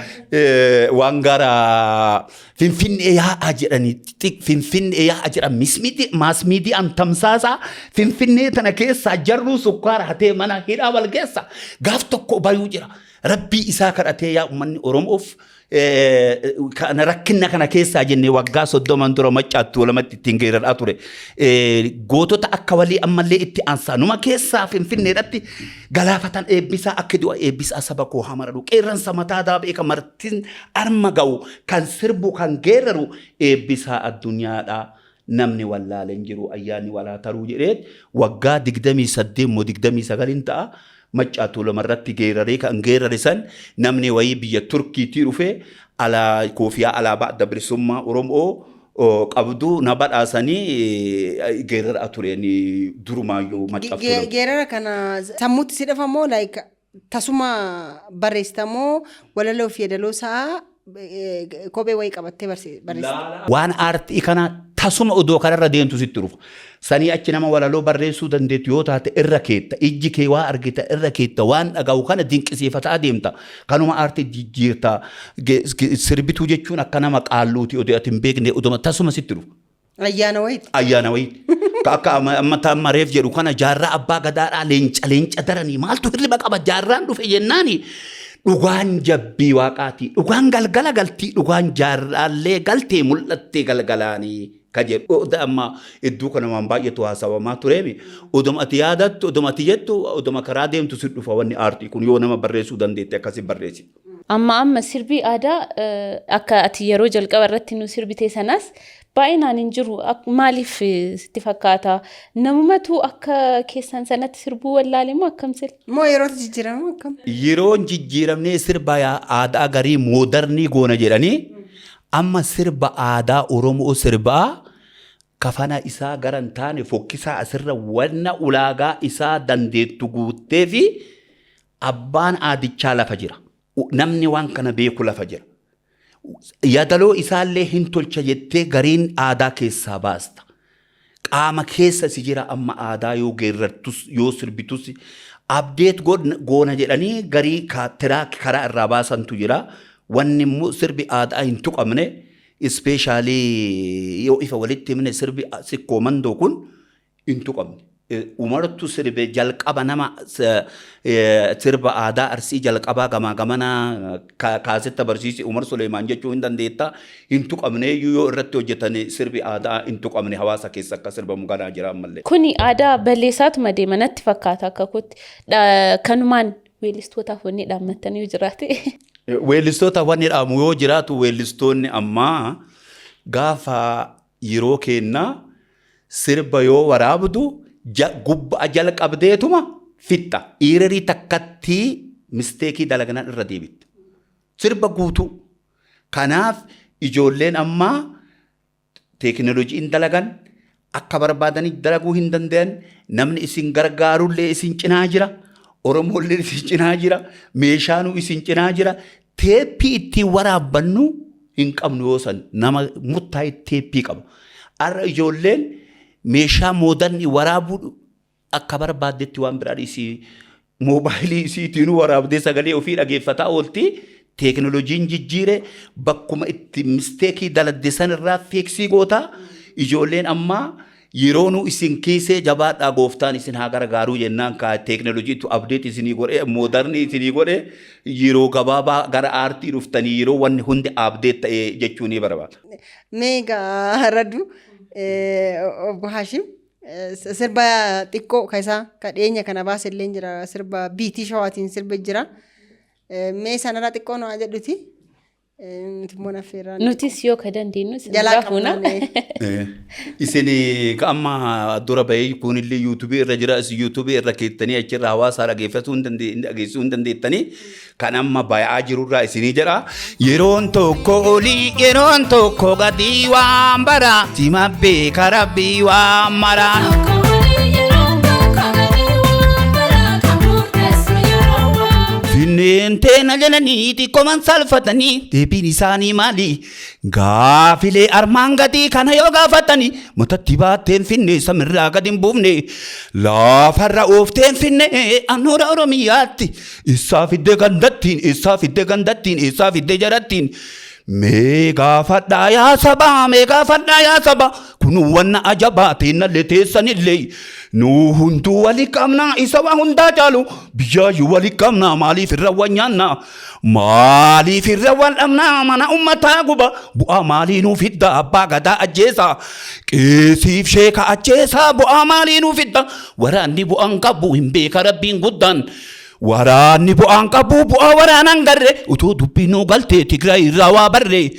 waan gara Finfinnee yaa'aa jedhanii, Finfinnee yaa'aa jedhan mass miidiyaan tamsaasaa Finfinnee tana keessaa jarruu sukkaara hatee mana hidhaa wal geessa gaaf tokko bayuu jira. Rabbii isaa kadhatee, yaa uummanni Oromoof kana rakkina kana keessaa jennee waggaa 30n dura Maccaattuu lamatti ittiin geeraraa ture. Gootota akka walii ammallee itti aansaa numa keessaa Finfinneedhatti galaafatan. Eebbisaa akka du'a eebbisaa saba koo hamaradhu, qeerransa mataa daabee kan martin arma ga'u kan sirbu kan geeraru eebbisaa addunyaadhaa. Namni wallaaleen jiru ayyaanni walaa taruu jedhee waggaa 28 moo 29n ta'a Maccaatuu lamarratti geeraree kan geerare san namni wayii biyya Turkiitii dhufee alaa koofiyaa alaabaa Adda Bilisummaa Oromoo qabdu na badhaasanii geeraraa tureen durumaayyuu Maccaaf Tuulama. Geerara kana sammuutti si dhafa moo like tasuma barreessita moo walaloo fi yeedaloo isaa kophee wayii qabattee barreessita? Waan aartii kana tasuma odoo kanarra deemtu sitti dhufa. Sanii achi nama walaloo barreessuu dandeettu yoo taate irra keetta. Ijji kee waa argita irra keetta. Waan dhaga'u kana dinqisiifataa deemta. Kanuma aartii jijjiirta. Sirbituu jechuun akka nama qaalluuti, odoo ati hin beekne oduma tasuma sitti dhufa. Ayyaana wayiiti. Ayyaana wayiiti. Ka akka amma amma reef jedhu kana jaarraa abbaa gadaadhaa leenca leenca daranii maaltu hirriba qaba jaarraan dhufe jennaani, dhugaan jabbii waaqaati, dhugaan galgala galtii, dhugaan jaarraallee galtee mul'attee galgalaanii ka jedhu. Oda amma iddoo kana waan baay'eetu haasawamaa tureemi. Oduma ati yaadattu, oduma ati jettu, oduma karaa deemtu si dhufa wanni aartii kun, yoo nama barreessuu dandeette akkasi barreessi. Amma amma sirbii aadaa akka ati yeroo jalqaba irratti nu sirbite sanas baay'inaan hin jiru. Maaliif sitti fakkaata? Namumatu akka keessan sanatti sirbuu wallaale moo akkam sila? Moo yerootu jijjiirama akkam? Yeroon jijjiiramnee sirba aadaa garii modern goona jedhanii amma sirba aadaa Oromoo sirbaa kafana isaa gara hin taane fokkisaa asirra wanna ulaagaa isaa dandeettu guuttee fi abbaan aadichaa lafa jira. Namni waan kana beeku lafa jira. Yaadaloo isaallee hin tolcha jettee gariin aadaa keessaa baasta. Qaama keessa si jira. Amma aadaa yoo geerrattus, yoo sirbitus, update goona jedhanii garii tiraa karaa irraa baasantu jira. Wanni immoo sirbi aadaa hin tuqamne, especially yoo ifa walitti himne, sirbi Sikkoo Mandoo kun hin tuqamne. Umartu sirbe jalqaba, nama sirba aadaa Arsii jalqabaa gamaa gamanaa kaasetta barsiise Umar Suleemaan jechuu hin dandeetta. Hin tuqamne iyyuu. Yoo irratti hojjetan, sirbi aadaa hin tuqamne, hawaasa keessa akka sirbamu ganaa jira ammallee. Kuni aadaa balleessaatuma deema natti fakkaata akka kootti. Kanumaan weellistootaaf wanni dhaammattan yoo jiraate. Weellistoota wanni dhaamu yoo jiraatu, weellistoonni ammaa gaafa yeroo kennaa sirba yoo waraabdu gubbaa jalqabdeetuma fixxa. Errorii takkatti mistakeii dalagnan irra deebitti. Sirba guutuu. Kanaaf ijoolleen ammaa teekinooloojiin dalagan akka barbaadanii dalaguu hin danda'an. Namni isin gargaarullee isin cinaa jira. Oromoollee isin cinaa jira. Meeshaanuu isin cinaa jira. Teeppii ittiin waraabbannu hin qabnu. Yoo san nama murtaa'e teeppii qaba. Har'a ijoolleen meeshaa modernii waraabuu akka barbaaddetti waan biraa dhiisii, moobaayilii isiitiin waraabdee sagalee ofii dhageeffataa oolti. Teekinooloojiin jijjiire, bakkuma itti mistakeii daladde sanirraa fixii gootaa. Ijoolleen ammaa yeroo nu isin kiisee jabaadhaa, gooftaan isin haa gargaaruu jennaan, kaa teekinooloojiitu update isinii godhee, modernii isinii godhee, yeroo gabaabaa gara aartii dhuftanii, yeroo wanni hundi update ta'ee jechuu ni barbaada. Mee egaa Raddu, obbo Hashim, sirba xiqqoo ka isaa ka dhiyeenya kana baase illee jira, sirba biitii Shawaatiin sirba jira. Mee sanarraa xiqqoo nu haa jedhuti. Nuti immoo naffeerraan. Nutis yoo ka dandeenyu Jalaa sirraa fuuna. qabnaan. Isin ka amma dura bahee kunillee YouTubeii irra jira. Isin YouTubeii irra keettanii achirra hawaasaa dhageeffachuu hin dhageessuu hin dandeettanii. Kan amma bayaa jirurraa isinii jedha. Yeroon tokko olii, yeroon tokko gadii, waan bara sima beeka Rabbii waan mara. Finneen teena jedhanii xiqqooman salfatanii, deebiin isaanii maali? Gaafilee armaan gadii kana yoo gaafatanii, matatti baatteen finne, samirraa gadi hin buufne, lafarra oofteen finne, annoora Oromiyaatti isaa fidde gandattiin, isaa fidde gandattiin, isaa fidde jarattiin. Mee gaafadhaa yaa sabaa, mee gaafadhaa yaa sabaa, kun wanna ajabaa teennallee teessanillee, nu hunduu wali qabna, isa waa hundaa caalu biyyaayyuu wali qabna. Maaliif irra wal nyaanna? Maaliif irra wal dhabna? Mana ummataa guba, bu'aa maalii nuu fidda? Abbaa gadaa ajjeesa, qeesiif sheeka ajjeesa, bu'aa maalii nuu fidda? Waraanni bu'aan qabu, hin beeka Rabbiin guddaan. Waraanni bu'aan qabu, bu'aa waraanaan garre, utuu dubbii nuu galtee Tigraay irraa waa barre.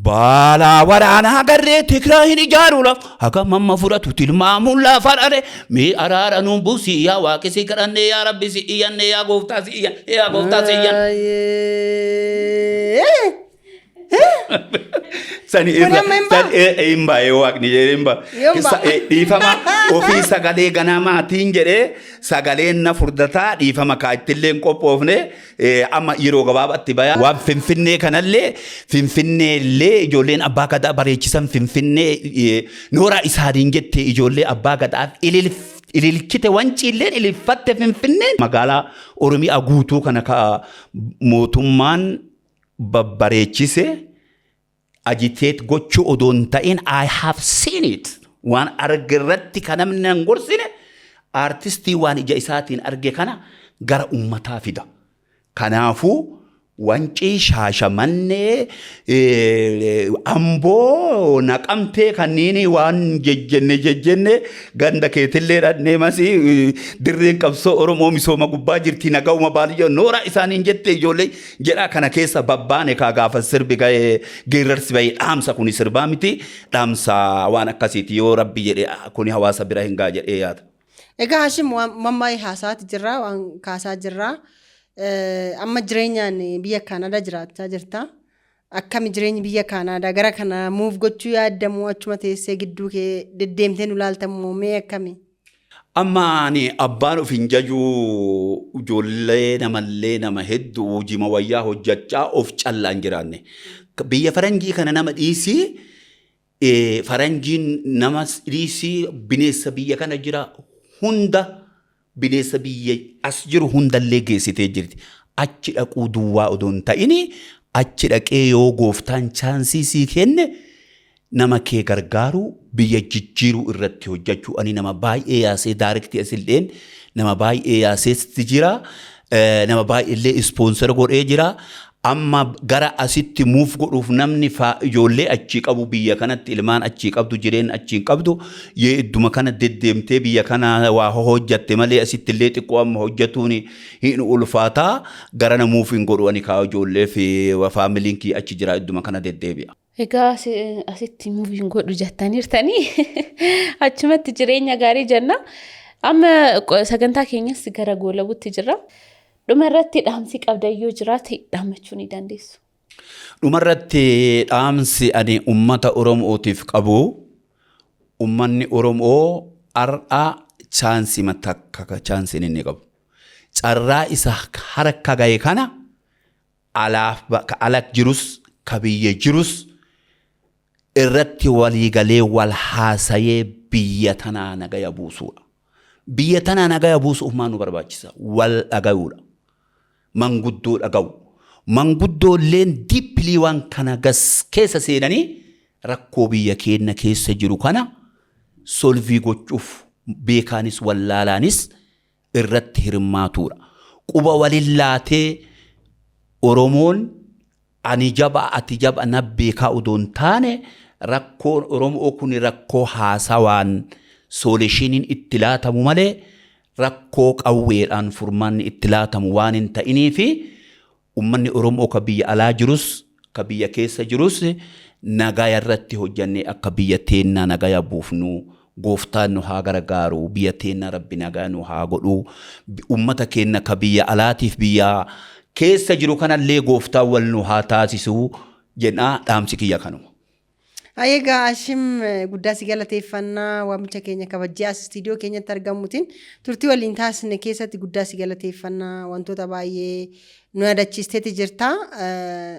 Balaa waraanaa garree Tigraay hin ijaaru, haga mamma fudhatu tilmaamuun lafa dhare. Mee araara nuun buusii yaa Waaqi, si kadhanne, yaa Rabbi si iyyanne, yaa gooftaa si iyyanne, yaa gooftaa si iyyanne. Sani Kun irra amma hin ba'a? sani hin ba'a, yoo Waaqni jedhee hin ba'a. Yoo hin ba'a. Dhiifama, ofii sagalee ganamaatiin jedhee sagaleen na furdataa, dhiifama, kaa ittillee hin qophoofne. Amma yeroo gabaabaatti baya. Waan Finfinnee kanallee, Finfinnee illee ijoolleen abbaa gadaa bareechisan, Finfinnee nooraa isaaniin jette, ijoollee abbaa gadaaf ililchite, wanciilleen ililfatte. Finfinneen magaalaa Oromiyaa guutuu kana ka mootummaan babbareechise agitate gochuu odoo hin ta'in, I have seen it. Waan arge irratti kan namni nan gorsine, aartistii waan ija isaatiin arge kana gara ummataa fida. Kanaafuu Wancii, Shaashamannee, Amboo, Naqamtee kanneen waan jejjenne jejjenne, ganda keetillee dhannee masii dirreen qabsoo Oromoo misooma gubbaa jirti, naga'uma baadiyyaa noora isaaniin jette ijoollee jedhaa kana keessa babbaane. Kaa gaafa sirbi ga'ee geerarsi bahee, dhaamsa kuni sirbaa miti, dhaamsa waan akkasiiti. Yoo Rabbi jedhe kuni hawaasa bira hin ga'a jedhee yaada. Egaa Hashim, waan mammaa'ee haasaati jirra, waan kaasaa jirra. Amma jireenyaan biyya Kaanaadaa jiraachaa jirta. Akkami jireenyi biyya Kaanaadaa? Gara kana move gochuu yaaddamoo achuma teessee gidduu kee deddeemtee nu laaltamoo, mee akkami? Amma ani abbaan of hin jajuu, ijoollee namallee nama hedduu jima wayyaa hojjachaa of callaa hin jiraanne. Biyya faranjii kana nama dhiisii, faranjiin nama dhiisii, bineensa biyya kana jira hunda, bineensa biyya as jiru hundallee geessitee jirti. Achi dhaquu duwwaa odoo hin ta'ini, achi dhaqee yoo gooftaan chance sii kenne nama kee gargaaruu, biyya jijjiiruu irratti hojjechuu. Ani nama baay'ee yaasee, direct asilleen nama baay'ee yaaseetti jira. Nama baay'eellee sponsor godhee jira. Amma gara asitti move godhuuf namni ijoollee achii qabu, biyya kanatti ilmaan achii qabdu, jireenya achii qabdu, yee idduma kana deddeemtee biyya kana waa hojjatte malee asitti illee xiqqoo amma hojjetuun hin ulfaataa. Gara namuuf hin godhu. Ani kaa ijoollee fi familyn kiyya achi jira, idduma kana deddeebi'a. Egaa asitti move hin godhu jettaniirtanii, achumatti jireenya gaarii jenna. Amma sagantaa keenyas gara goolabuutti jirra. Dhuma irratti dhaamsi qabdan yoo jiraate dhaammachuu ni dandeessu. Dhumarratti dhaamsi ani ummata Oromootiif qabu, ummanni Oromoo har'a chance takka chancen inni qabu. Carraa isa harka gahe kana alaaf ka ala jirus ka biyya jirus irratti waliigalee wal haasayee biyya tanaa nagaya buusuudha. Biyya tanaa nagaya buusuuf maal nu barbaachisa? Wal dhagayuudha. Manguddoo dhaga'u. Manguddoolleen deeply waan kana gas keessa seenanii rakkoo biyya keenya keessa jiru kana solve gochuuf beekaanis wallaalaanis irratti hirmaatuudha. Quba walin laatee Oromoon ani jaba ati jaba na beekaa odoo hin taane, rakkoon Oromoo kun rakkoo haasawaan solutioniin itti laatamu malee rakkoo qawweedhaan furmaanni itti laatamu waan hin ta'inii fi ummanni Oromoo ka biyya alaa jirus ka biyya keessa jirus nagaya irratti hojjannee akka biyya teennaa nagaya buufnu gooftaan nu haa gargaaru. Biyya teennaa rabbi nagaa nu haa godhu. Ummata keenya ka biyya alaatiif biyya keessa jiru kanallee gooftaan wal nu haa taasisu jedhaa, dhaamsi kiyya kanuma. Egaa Ashim, guddaa si galateeffannaa. Waamicha keenya kabajjee as istiidiyoo keenyatti argamuutiin turtii waliin taasisne keessatti guddaa si galateeffannaa. Wantoota baay'ee nu yaadachiisteeti jirta.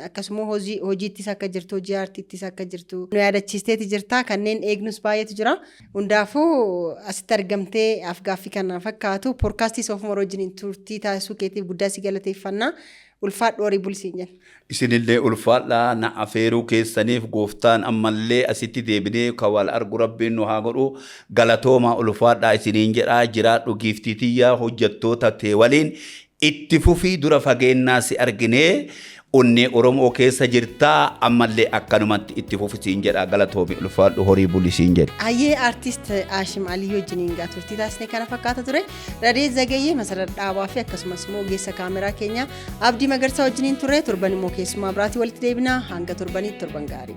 Akkasuma hojiittis akka jirtu, hojii aartiittis akka jirtu nu yaadachiisteeti jirta. Kanneen eegnus baay'eetu jira. Hundaafuu asitti argamtee afgaaffii kana fakkaatu podcastii Soofumar wajjin turtii taasisuu keetiif guddaa si galateeffannaa. Ulfaadhu, horii bulsiin jenna. Isinillee ulfaadhaa, na afeeruu keessaniif. Gooftaan ammallee asitti deebinee kan wal argu rabbiin nu haa godhu. Galatoomaa, ulfaadhaa isiniin jedhaa. Jiraadhu giiftii tiyyaa, hojjettoota tee waliin itti fufii. Dura fageennaa si arginee onnee Oromoo keessa jirtaa, ammallee akkanumatti itti fufisiin jedha. Galatoomi, ulfaadhu, horii bulisiin jedha. Hayyee, aartist Ashim Aliyyoo wajjiniin gaa turtii taasisne kana fakkaata ture. Radee Zagayyee, Masarat Dhaabaa fi akkasumas immoo ogeessa kaameraa keenya Abdii Magarsaa wajjiniin ture. Torban immoo keessumaa biraatii walitti deebinaa. Hanga torbanitti torban gaarii.